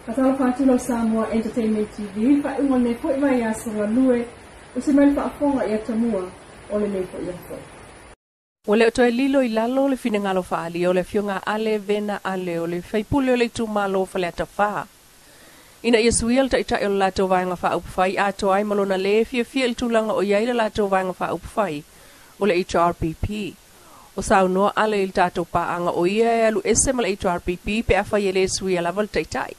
Faatalofa atu lau Samoa Entertainment TV, faaiuga o lenei foi vaiaso galue, usi mai le faafofoga i atamua o lenei foi aso. Ua le o toe lilo i lalo le finagalo faaalia o le Afioga a Ale Vena Ale o le faipule o le itumalo o Faleata 4 ina ia suia le taitai o le latou Vaega Faaupufai atoa ai ma lona lē fiafia i le tulaga o i ai le latou Vaega Faaupufai o le HRPP. O saunoa Ale i le tatou paaga o ia e alu ese ma le HRPP pe afai e lē suia lava le taitai.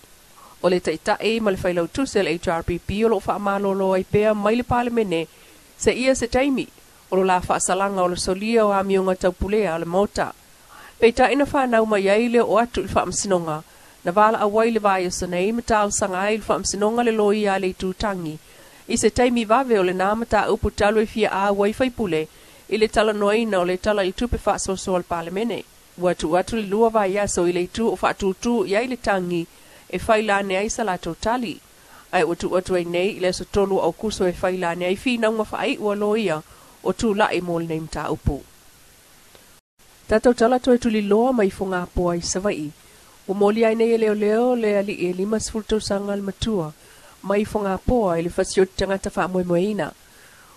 O le taitai ma le failautusi a le HRPP o lo o faamalolo ai pea mai le Palemene seia se taimi o lo la faasalaga o le solia o amioga taupulea a le Maota. Peitai na fanau mai ai le oo atu i le faamasinoga na valaau ai le vaiaso nei ma talosaga ai i le faamasinoga le loia a le Itu Tangi i se taimi vave o lena mataupu talu e fia auai faipule i le talanoaina o le Tala i le Tupe Faasoasoa a le Palemene. Ua tuu atu le 2 vaiaso i le itu o faatūtū i ai le tagi e faila ane ai sa latou tali. Ae ua tuu atu ai nei i le aso 3 o Aokuso e faila ane ai finauga faaiu a loia o tulai mo lenei mataupu. Tatou tala toe tuliloa mai Fogapoa i Savaii. Ua molia ai nei e leoleo le alii e 50 tausaga le matua mai Fogapoa i le fasioti tagata faamoemoeina.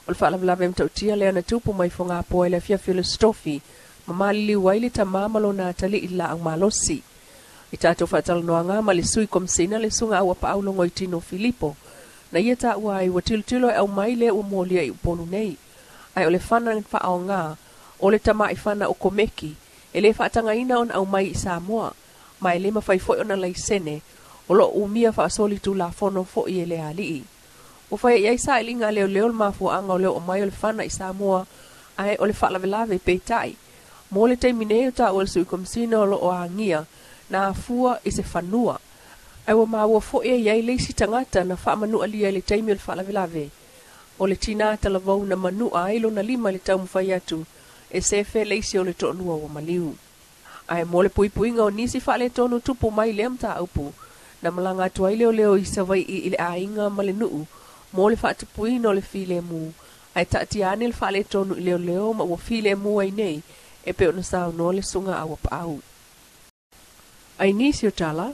O le faalavelave matautia lea na tupu mai Fogapoa i le afiafi o le Aso Tofi ma maliliu ai le tamā ma lona atalii i le laau malosi. I tatou faatalanoaga ma le sui komisina le susuga Auapaau Logoitino Filipo, na ia taua ai ua tilotilo e aumai lea ua molia i Upolu nei. Ae o le fana faaoga o le tamai fana o Komeki e le faatagaina ona aumai i Samoa, ma e le mafai foi ona laisene, o lo o umia faasolitulafono foi e le alii. Ua faia i ai sailiga a leoleo le mafuaaga o le oo mai o le fana i Samoa, ae o le faalavelave peitai. Mo le taimi nei o taua le sui komisina o lo o agia na afua i se fanua. Ae ua maua foi e i ai le isi tagata na faamanualia i le taimi o le faalavelave. O le tinā talavou na manua ai lona lima i le taumafai atu e sefe le isi o le toalua ua maliu. Ae mo le puipuiga o nisi faaletonu tupu mai i lea mataupu, na malaga atu ai leoleo i Savaii i le aiga ma le nuu mo le faatupuina o le filemu, ae taatia ane le faaletonu i leoleo ma ua filemu ai nei e pei ona saunoa le susuga Auapaau. Ai nisi o tala,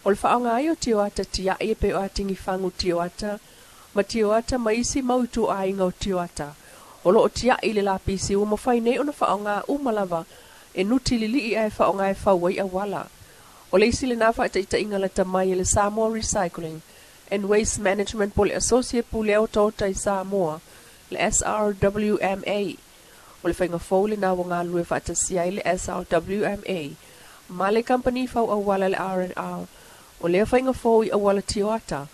o le faaaoga ai o tioata tiai e pei o atigi fagu tioata ma tioata ma isi mau ituaiga o tioata o lo o tiai i le lapisi ua mafai nei ona faaaoga uma lava e nuti lilii ae faaaoga e fau ai auala. O le isi lena faataitaiga lata mai e le Samoa Recycling and Waste Management po o le Associate Pulea Otaota i Samoa, le SRWMA. O le faiga fou lena ua galulue faatasi ai le SRWMA ma le kamupani fau auala le R&R. O lea faiga fou i auala tioata,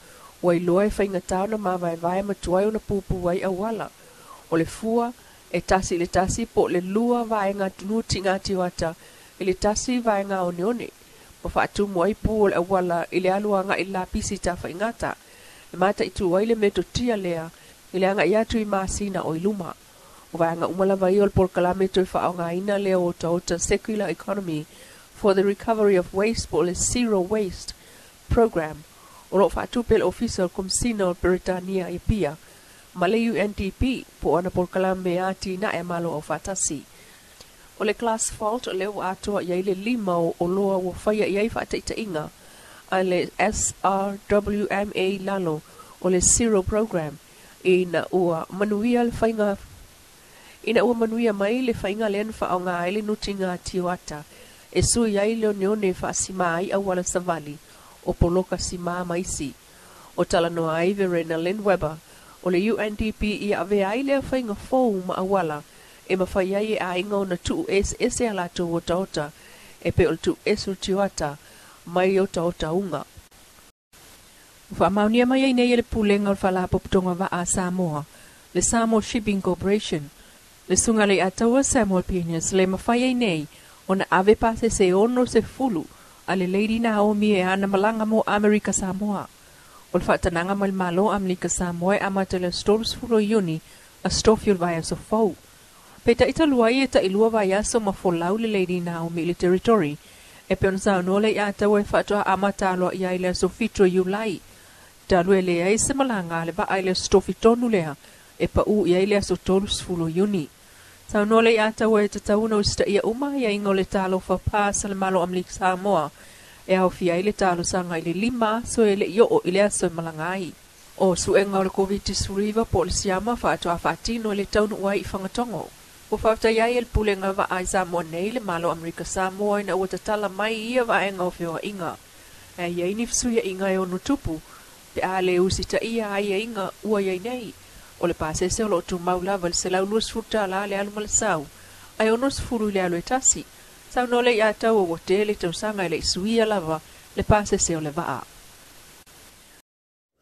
ua iloa e faigata ona mavaevae ma tuai ona pupu ai auala. O le fua e 1 i le 1 po o le 2 vaega nutiga tioata i le 1 vaega oneone, ma faatumu ai pu o le auala i le alu agai i le lapisi tafaigata. E mataitu ai le metotia lea i le agai atu i masina o i luma. O vaega uma lava ia o le polokalame toe faaaogaina lea o otaota Circular Economy for the Recovery of Waste po o le Zero Waste Programme o lo o faatupe e le Ofisa o le Komesina o Peretania i Apia ma le UNDP po o ana polokalame atinae a Malo Aufaatasi. O le glass fault lea ua atoa i ai le lima o oloa ua faia i ai faataitaiga a le SRWMA i lalo o le Zero Programme ina ua manuia le faiga ina ua manuia mai le faiga lea na faaaoga ai le nutiga tioata e sui ai le oneone e faasima ai auala savali o poloka simā ma isi. O talanoa ai Verena Lindweber o le UNDP ia avea ai lea faiga fou ma auala e mafai ai e aiga ona tuu eseese a latou otaota e pei o le tuu ese o tioata mai otaota uga. Ua faamaonia mai ai nei e le Pulega o le Faalapotopotoga Vaa a Samoa, le Samoa Shipping Corporation, le Susuga i le Aiataua Samuel Peñas le mafai ai nei ona ave pasese 60 a le Lady Naomi e ana malaga mo Amerika Samoa. O le faatanaga mai le Malo Amerika Samoa e amata i le aso 30 o Iuni aso Tofi o le vaiaso fou. Peitai talu ai e tailua vaiaso ma folau le Lady Naomi i le territory e pei ona saunoa le Aiataua e faatoa amata aloaia ai le aso 7 o Iulai. Talu e leai se malaga a le vaa i le aso Tofi tonu lea e pau i ai le aso 30 o Iuni. Saunoa le Aiataua e tatau ona usitaia uma aiaiga o le Talofa Pass a le Malo Amerika Samoa E aofia ai le talosaga i le 5 aso e le i oo i le aso e malaga ai. O suega o le Koviti-19 po o le siama faatoa faatino e le taunuu ai i Fagatogo. Ua faafetaia ai e le Pulega Vaa i Samoa nei le Malo o Amerika Samoa ina ua tatala mai i ia vaega o feoaiga. Ae i ai ni fesuiaiga e ono tupu pe a le usitaia aiaiga ua i ai nei. O le pasese o lo o tumau lava i le $120 le alu ma le sau, ae 60 i le alu e tasi. Saunoa Leiataua ua tele tausaga e le i suia lava le pasese o le vaa.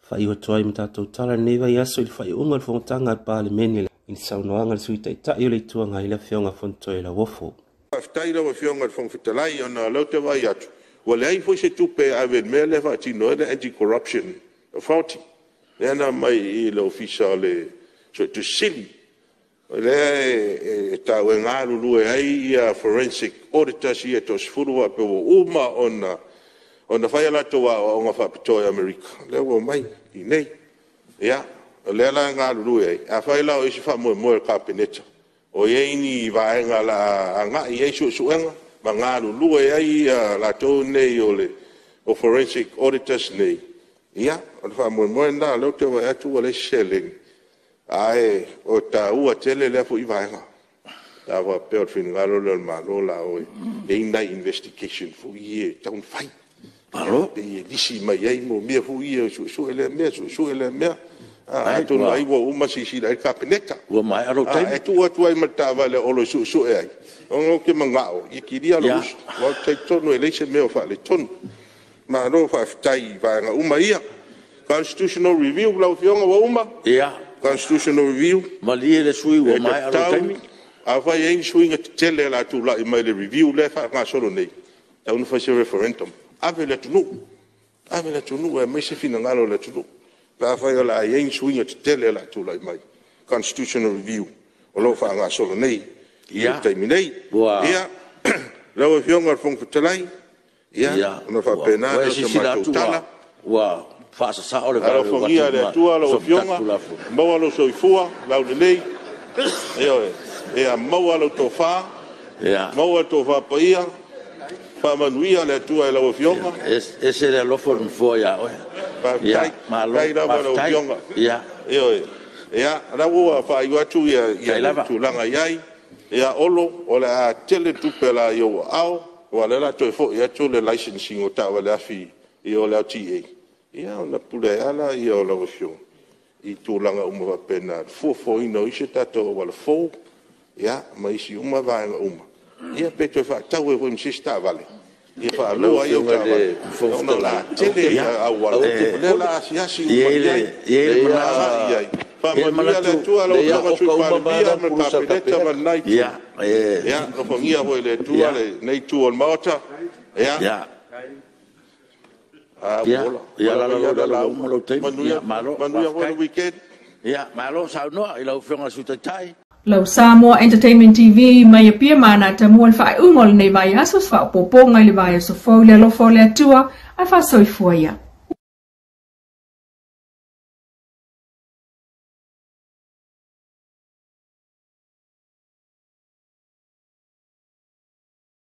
Faaiu atu ai ma tatou tala i lenei vaiaso i le faaiuga o le Fonotaga a le Palemene i le saunoaga a le Sui Taitai o le Itu Agai, le Afioga Fonotoe Lauofo. Faafetai i lau Afioga i le Fofoga Fetalai, ona o lea ou te vaai atu ua leai foi se tupe e ave i le mea lea e faatino ai le Anti-Corruption Authority lea na aumai i le Ofisa o le Suetusi Sili. O lea e taua e galulue ai forensic auditors ia e toasefulu faapea ua uma ona fai a latou aoaoga faapitoa i Amerika, o lea ua omai i inei. Ia, o lea la e galulue ai. Afai la o i ai se faamoemoe o le Kapeneta o i ai ni vaega o le a agai i ai suesuega ma galulue ai latou nei o forensic auditors nei, ia, o le faamoemoe lena. O lea ou te vaai atu ua leai se seleni, ae o le taua tele lea foi vaega pe a faapea o le finagalo lea o le Malo o le a o e i ai nai investigation foi ia e tatau ona fai. Malo. Pei e lisi mai ai mea foi ia e suesue lea mea, suesue lea mea. Atonu ai ua uma silasila i ai le Kapeneta. Ua maea lou taimi. Ae tuu atu ai ma le taavale a Olo e suesue ai, ona ou te manao ia kilia lou uso, aua ou te talitonu e leai se mea o faaletonu. Malo faafetai i vaega uma ia. Constitutional Review lau Afioga ua uma? Ia. Constitutional Review. Malie le sui usufono ua maea lou taimi. Afai e i ai ni suiga tetele o le a tulai mai i le review lea e faagasolo nei, e tatau ona fai se referendum, ave i le atunuu, ave i le atunuu e aumai se finagalo o le atunuu pe afai o le a i ai ni suiga tetele o le a tulai mai, Constitutional Review o lo o faagasolo nei i le taimi nei. Ia, lau Afioga i le Fofoga Fetalai, ia, ona faapena Ua lea e o se silasila matou atu tala. ua faasasao le vave ua Alofagia e le avatu Atua ma lau Afioga, sooputasi maua lou soifua laulelei, ioe, ia maua lau tofa, maua le tofa paia, faamanuia le Atua i lau Afioga. E ese le alofa o le Nofoa ia oe. Faafetai, Malo faafetai lava i lau faafetai. Afioga. Ioe. Ia, o la ua faaiu atu le tulaga e i ai. Ia Olo, o le a tele tupe o le a i ou aao, aua o lea o le a toe foi atu le licensing o taavaleafi i o i le LTA, ia ona pule ai lava lea o lau Afioga i tulaga uma faapena i le fuafuaina o isi a tatou auala fou, ia ma isi uma vaega uma, ia pe toe faatau ai foi ma se isi taavale e faalua Lau ai au Afioga i le taavale, Fofoga ona o le a Fetalai, tele auala aua e te o lea o le popole. a asiasi E i uma ai i ai le agai i ai. E i ai le Faamanuia le manatu, Atua i lau Leai, a Afioga i le oka Sui uma mai Palemia lava ma le la puluse a le Kapeneta ma Kapeneta. lena Itu. Ia alofagia foi e le Atua lenei Itu o le Maota. Ia, a ua ola. Ia Valaau alaala loa i maia lalo lau ua lauga. uma lou taimi. Manuia, Malo manuia foi le faafetai. weekend. Malo saunoa i lau Afioga i le Sui Taitai. Lau Samoa Entertainment TV mai Apia ma Ana Tamua le faaiuga o lenei vaiaso, faaopoopoga i le vaiaso fou i le alofa o le Atua, ae faasoifua ia.